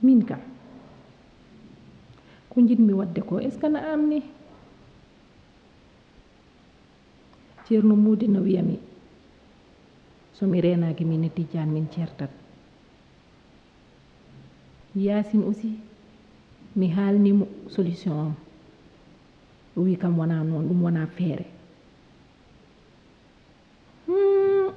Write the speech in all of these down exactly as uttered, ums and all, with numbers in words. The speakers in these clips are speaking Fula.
Min kam, ko njiɗmi waɗde ko, est-ce que na am ni? Ceerno Moodi no wiya mi, so mi reenaaki min e Tijjaan, min ceertat. Yaasin aussi, mi haalni mo solution am. O wi kam wonaa noon, ɗum wonaa feere. Hmm.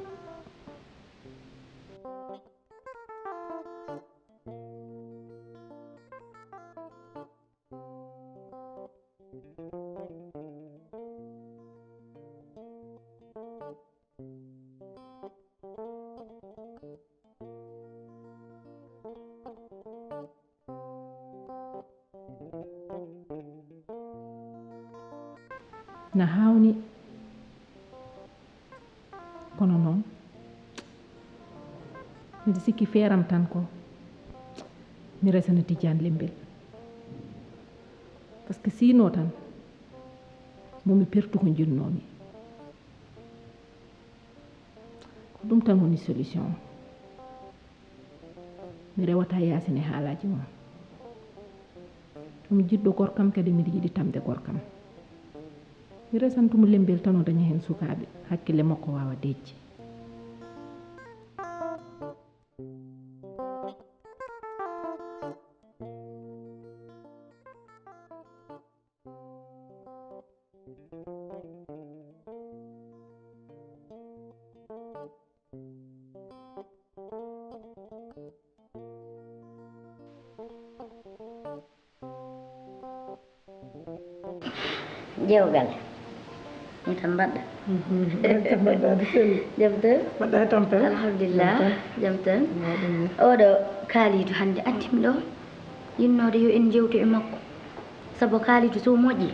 Na haawni, kono noon, miɗo sikki feeram tan ko mi resana Tijjaan Lembel. Parce que sinon tan, mo mi pertu ko njiɗnoomi. Ko ɗum tan woni solution. Mi rewataa Yaasin e haalaaji mum. Ɗum jiɗɗo gorkam, kadi miɗo yiɗi tamde gorkam. Mi resantu mo Lembel tan, o daña heen sukaaɓe, hakkille makko waawa deƴƴi. Jewgal. Ni tan mbaɗɗa. Jam tan? Mbaɗɗa e tampere. Alhamdulillah. Jam tan. Jam tan. Mbaɗɗa ni. Oɗo Kaalidu hannde addi mi ɗo yinnoode yo en njewtu e makko. Sabu Kaalidu so moƴƴi,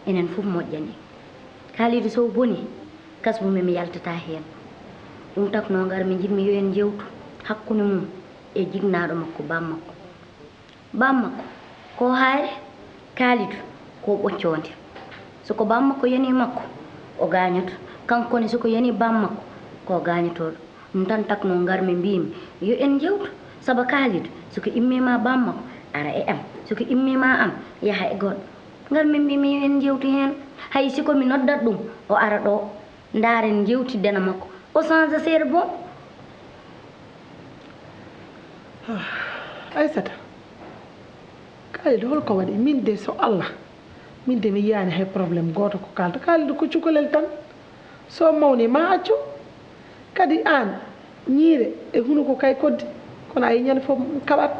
enen fof moƴƴani. Kaalidu so boni, kasbu mi, mi yaltata heen. Ɗum takno ngar mi njiɗmi yo en njewtu hakkunde mum e jignaaɗo makko, baam makko. Baam makko ko hayre, Kaalidu ko ɓoccoonde. So ko baam makko yani makko, o gaañoto. Kanko ne, so ko yani baam makko, ko gaañotooɗo. Ɗum tan takno ngar mi, mbiimi yo en njewtu, saba Kaalidu, so ko immii ma baam makko, ara e am. So ko immii ma am, yaha e goɗɗo. Ngar mi, mbiimi yo en njewtu heen. Hay si ko mi noddat ɗum, o ara ɗo. Ndaaren, njewtidden e makko. O change seeɗa bon. Aysata, Kaalidu, hol ko waɗi? Min de, so Allah, min de mi yiyaani hay problème gooto ko kaalta. Kaalidu ko cukalel tan. So mawni ma accu. Kadi aan, ñiire e hunuko kay koddi. Kono a yi ñande fof kaɓat.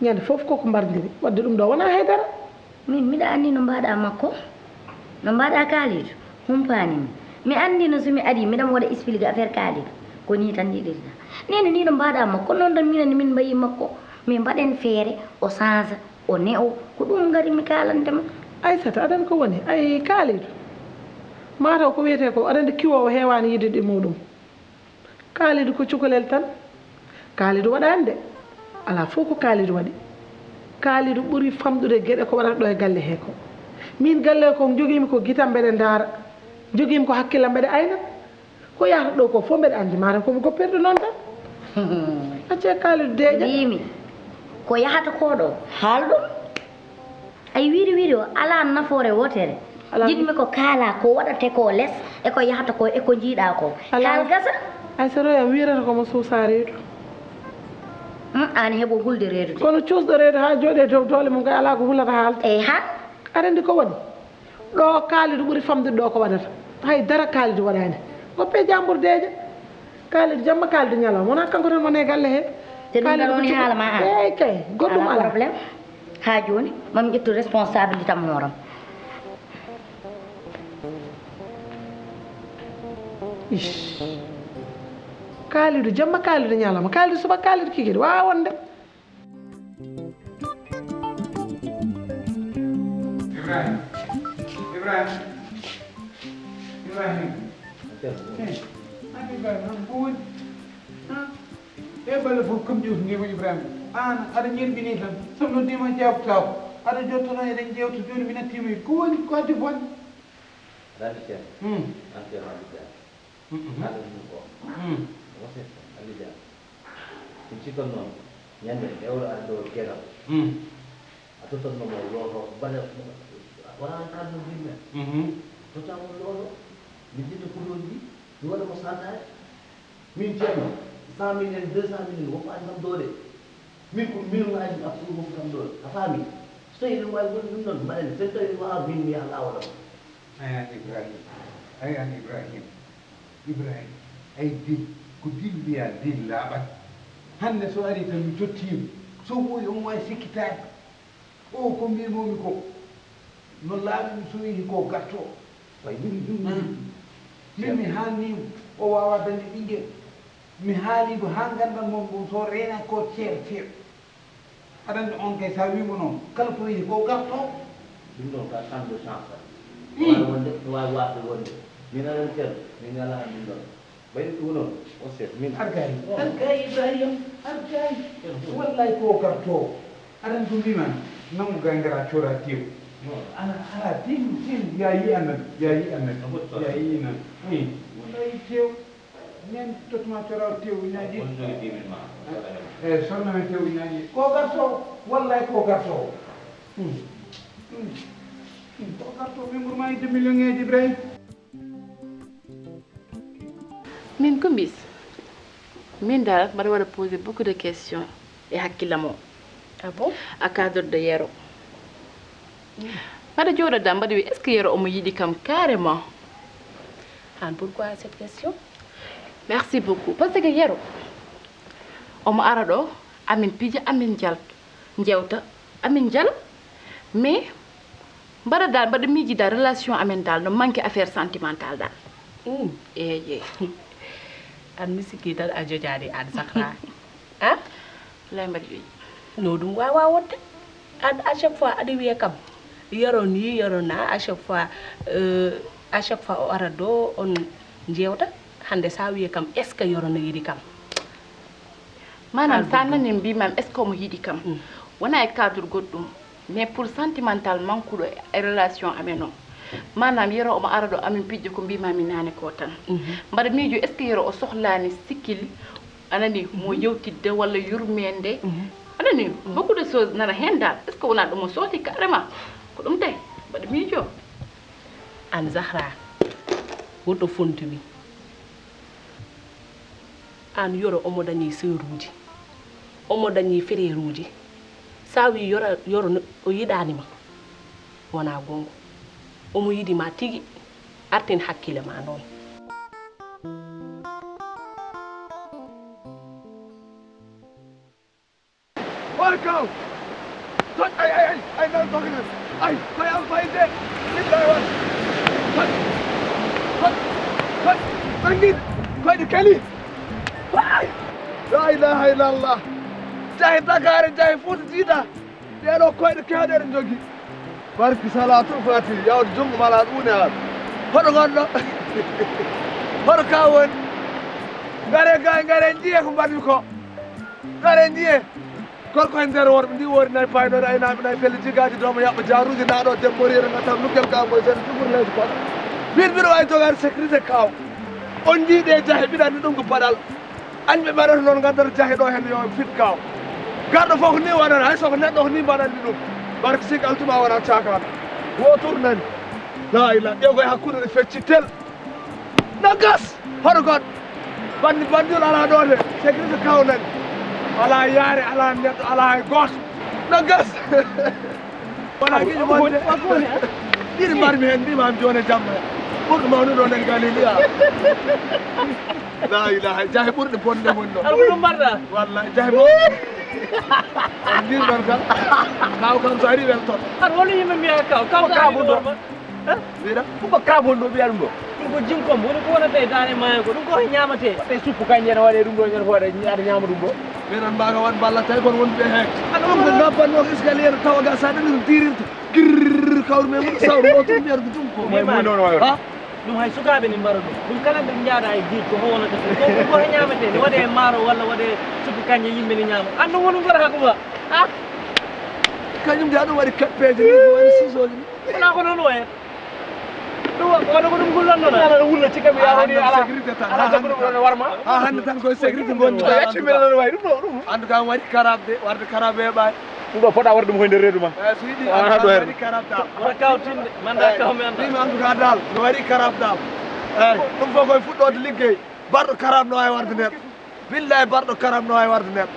Ñande fof koko mbardiri. Wadde ɗum ɗo wonaa hay dara. Min, miɗa anndi no mbaɗa makko, no mbaɗa Kaalidu, humpaani mi. Mi anndi no, so mi ari, miɗa mo waɗa expliqué affaire Kaalidu. Ko nii tan yiɗirta. Nene, nii no mbaɗa makko, noon tan minen min mbayi makko. Min mbaɗen feere, o change, o ne'o. Ko ɗum ngari mi kaalante ma. Aysata, aɗa anndi ko woni? Ay, Kaalidu. Mataw ko wiyetee ko, aɗa anndi kiwoowo heewaani yiɗirde muɗum. Kaalidu ko cukalel tan. Kaalidu waɗaani de. Alaa fof ko Kaalidu waɗi. Kaalidu ɓuri famɗude geɗe ko waɗata ɗo e galle hee ko. Min galle ko njogiimi ko gitam mbeɗe ndaara. Njogiimi ko hakkillam mbeɗe ayna. Ko yahata ɗo ko fof mbeɗe anndi, mataw ko mi goppirɗo noon tan. Accee Kaalidu deeƴa. Mbiimi ko yahata ko ɗo, haal ɗum. Ay, wiiri wiiri o alaa nafoore wootere. Alaa. Jiɗmi ko kaalaa ko waɗate ko les e ko yahata ko e ko njiiɗaa ko. Alaa. Haal gasa. Ay, so roya wiirata ko mo suusaa reedu. Hmm, aan heɓo hulde reedude. Kono cuusɗo reedu haa jooɗi e dow doole mum, kay alaa ko hulata haalde. Eey, haa? Aɗa anndi ko waɗi? Ɗo Kaalidu ɓuri famɗude ɗo ko waɗata. Hay dara Kaalidu waɗaani. Ngoppe jaambur deeƴa. Kaalidu jamma, Kaalidu ñalawma. Wonaa kanko tan woni e galle he. Te ɗum Kaalidu ɗon woni ko haala ma aan. Eey kay, goɗɗum alaa alaa. Problème. Haa jooni, mami ƴettu responsabilité am hooram. Ish. Kaalidu jamma, Kaalidu ñalawma. Kaalidu suba, Kaalidu kikiiɗe. Waawaa wonde. Ibrahim. Ibrahim. Ibrahim. Eh, an Ibrahim, an ko woni? Ha? E bale fof kam ƴewtindima Ibrahima. An aɗa ñerɓini tan. So noddima jawtaako. Aɗa jottono eɗen jewta jooni mi nattima e ko woni ko addi bonde? Aɗa anndi ceerno? Hmm. An ceerno Abidjan. Hmm. Haala ɗum ko. Hmm. Wose Abidjan. Ɗum cikkan noon. Ñande ewro ari ɗo geɗal. Hmm. A tottanno mo looto bale wona kalno yimɓe. Mhm. Totta mo looto. Mi jiɗi kuɗoji mi waɗa mo santaji. Min ceerno, cent mille en, deux cent mille en, woppaani kam doole. Min ko million ngaji absolu woppu kam doole. A faami? So tawi eɗen waawi woni ɗum noon, mbaɗen. So tawi waawa, min mi yaha laawol am. Aya Ibrahim, aya Ibrahim, Ibrahim, ay dil, ko dil wiya dil laaɓat. Hannde so ari tan mi tottiima, so ɓooyi omo waawi sikkitaade. O ko mbimomi ko, no laaɓi mi so yehi ko garto. Way ɗum ɗum. Ah. Min mi haalni o wawa dañde ɓinngel. Mi haali ɗum haa nganndan mon ɗum so reena ko ceer ceer. Aɗa anndi on kay sa wimo noon kala ko yehi ko garto. Ɗum ɗon ka kamɓe chance. Ii. Wawi wonde, wawi wasde wonde. Min aɗa anndi ceerno, min ngala ɗum ɗon. Ɓayri ɗum noon, o seet min. Argaay, argaay Ibrahim, argaay. Wallay ko garto. Aɗa anndi ko mbima, nangu ga ngara cora tew. Ana ara tew, tew, ya yi annan, ya yi annan. Ya yi nan. Ii. Wallay tew. Min totuma cora tew ñaaƴi. Eh, sorna men tew ñaaƴi. Ko garto, wallay ko garto. Hmm. Hmm. Hmm. Ko garto, min ɓurma yiɗde million ŋeeji Ibrahim. Min ko mbis. Min dal, mbaɗa waɗa poser beaucoup de questions e hakkillam o. Ah bon? À cadre de Yero. Mbaɗa jooɗoda, mbaɗa wi, est-ce que Yero omo yiɗi kam carrément? An, pourquoi cette question? Merci beaucoup. Parce que Yero, omo ara ɗo, amin pija, amin jal-, jewta, amin jala. Mais, mbaɗa dal, mbaɗa miiji dal, relation amen dal, no manque affaire sentimentale dal. Hmm. Eeye. An mi sikki tan a jojaani an Zahra. Ah? Lay mbaɗa joji. No ɗum wawa wonde. An à chaque fois aɗa wiya kam. Yero ni, Yero na, à chaque fois, euh, à chaque fois o ara ɗo, on jewta. Hannde sa wiya kam, est-ce que Yero no yiɗi kam? Maanaam, sa nani mbimam, est-ce que omo yiɗi kam? Mm. Wona e cadre goɗɗum, mais pour sentimental manquuɗo e relation amen o. Maanaam, Yero omo ara ɗo amin pijjo ko mbimami nane ko tan. Mhm. Mbaɗa miijo, est-ce que Yero o sohlani sikkil, anani, mo yewtidde walla yurmende? Mhm. Anani, beaucoup de choses nana hen dal. Est-ce que wona ɗum o sohli carrément? Ko ɗum de, mbaɗa miijo. An Zahra, goɗɗo fontumi. An Yero omo dañi sœuruuji, omo dañi frèruuji. Sa wi Yero, Yero no, o yiɗaani ma, wona goonga. Omo yiɗi ma tigi, artin hakkille ma noon. Oy kaw! Tot, ay, ay, ay, ay, nan ko nan. Ay, koy am fay de. Billahi wa. Tot, tot, tot. Bangit. Koy de kali. Ay! La ilaha illallah. Jahi Dakar, jahi Fouta Djida. Ɗeɗo koyɗe kewɗe eɗen jogii. Barki salatu fati, yawde junngo mala ɗuune an. Hoɗo gonɗo? Hoɗo ka woni? Ngare ga, ngare njiye ko mbaɗmi ko. Ngare njiye. Gorko e nder worɓe ndi wori nayi paynoɗe aynaaɓe nayi pelle jigaaji dooma yaɓɓa jaaruuji naaɗo debbo riere ngatam luggel ka ngoy jene jugur leydi kono. Mbiɗ mbiɗo wawi jogaade sécurité kaw. On njii ɗe jahe mbiɗa anndi ɗum ko baɗal. Añɓe mbaɗata noon ngaddata jahe ɗo heen yo fit kaw. Garɗo fof ko ni waɗata hay soko neɗɗo ko ni mbaɗanmi ɗum. Barke sik altuma wona cakano. Wotur nani. La ila ƴeew koye hakkunde ne fecci tel. Na gas hoto goɗɗo. Bandi bandiol ala ɗo de. Sécurité kaw nani. Alaa yaare, alaa neɗɗo, alaa hay gooto. No gas. Wona giɗi wonde. Ɗiɗi mbarmi heen, mbimami jooni e jamma. Ɓurɗo mawnude o nder Galili a. La ilaha, jahe ɓurɗe bonde woni ɗo. Aɗa ko ɗum mbaɗɗa? Wallay, jahe mo. Mbirɗon kam. Kaw kam so ari weltoto. Aɗa woni yimɓe mbiya kaw, kaw ko kaw ɗum ɗo. Mbiɗa? Ɗum ko kaw woni ɗo mbiya ɗum ɗo. Ɗum ko jinkom, woni ko wonata e daande maayo ko, ɗum ko ñaamatee. Waɗde suppu kañƴe ene waɗe ɗum ɗo, ñande foof aɗa ñaama ɗum ɗo. Mbiɗon mbaawa waɗ mballa tawi kono wonduɓe heen. Aɗa ɗum ko wona- ngabbanno ko escalier tawa ga sa ɗum dirirta. Girr kawru men sawru o tun nder ɗum ko. May mun ɗon wayo. Ha? Ɗum hay sukaaɓe ni mbara ɗum. Ɗum kala ɓe njaaɗa e jiiɗ ko ho wonata ɗum. Ko ko he ñaametee, ne waɗee maaro walla waɗee suppu kañƴe yimɓe ne ñaama. An ɗum woni ngor hakuba. Ah! Kañum de aɗum waɗi kappeeje ni, ko waɗi sisooji ni. Wala ko noon wayata. Ɗum wano ko ɗum gullanno na. Ala wulla cika mi yawoni ala. Sécurité tan. Ala jaɓuɗo ɗon warma. Ha hannde tan koye sécurité ngoni. Yacci men ɗon way ɗum ɗo ɗum. En tout cas waɗi karabe de, warde karabe e ɓaari. Ɗum ɗo poɗa warde ɗum koye nder reedu ma. Eh, so yiɗi wona ɗo waɗi karabe dal. Wona kawtinde, manda kaw men. Ɗum en tout cas dal, no waɗi karabe dal. Eh, ɗum fof koye fuɗɗode liggey. Barɗo karabe no wawi warde nder. Billahi barɗo karabe no wawi warde nder.